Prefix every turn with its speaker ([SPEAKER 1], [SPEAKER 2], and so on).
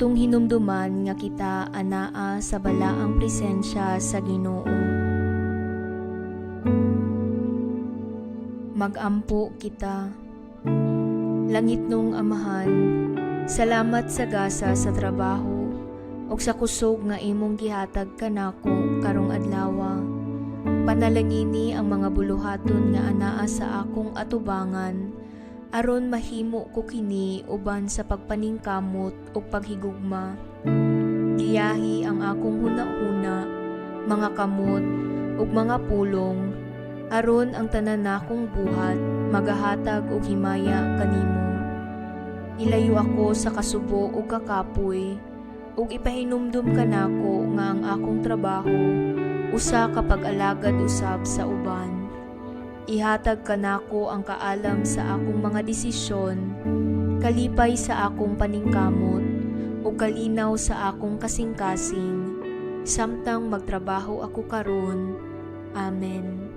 [SPEAKER 1] Atong hinumduman nga kita anaa sa balaang presensya sa Ginoo. Magampo kita. Langitnong Amahan, salamat sa gasa sa trabaho ug sa kusog nga imong gihatag kanako karong adlawa. Panalangini ang mga buluhaton nga anaa sa akong atubangan aron mahimo ko kini uban sa pagpaningkamot ug paghigugma. Giyahi ang akong hunahuna, mga kamot ug mga pulong aron ang tanan nakong buhat magahatag og himaya kanimo. Ilayo ako sa kasubo ug kakapoy ug ipahinumdum kanako nga ang akong trabaho usa ka pag-alagad usab sa uban. Ihatag kanako ang kaalam sa akong mga desisyon, kalipay sa akong paningkamot, ug kalinaw sa akong kasing-kasing, samtang magtrabaho ako karon. Amen.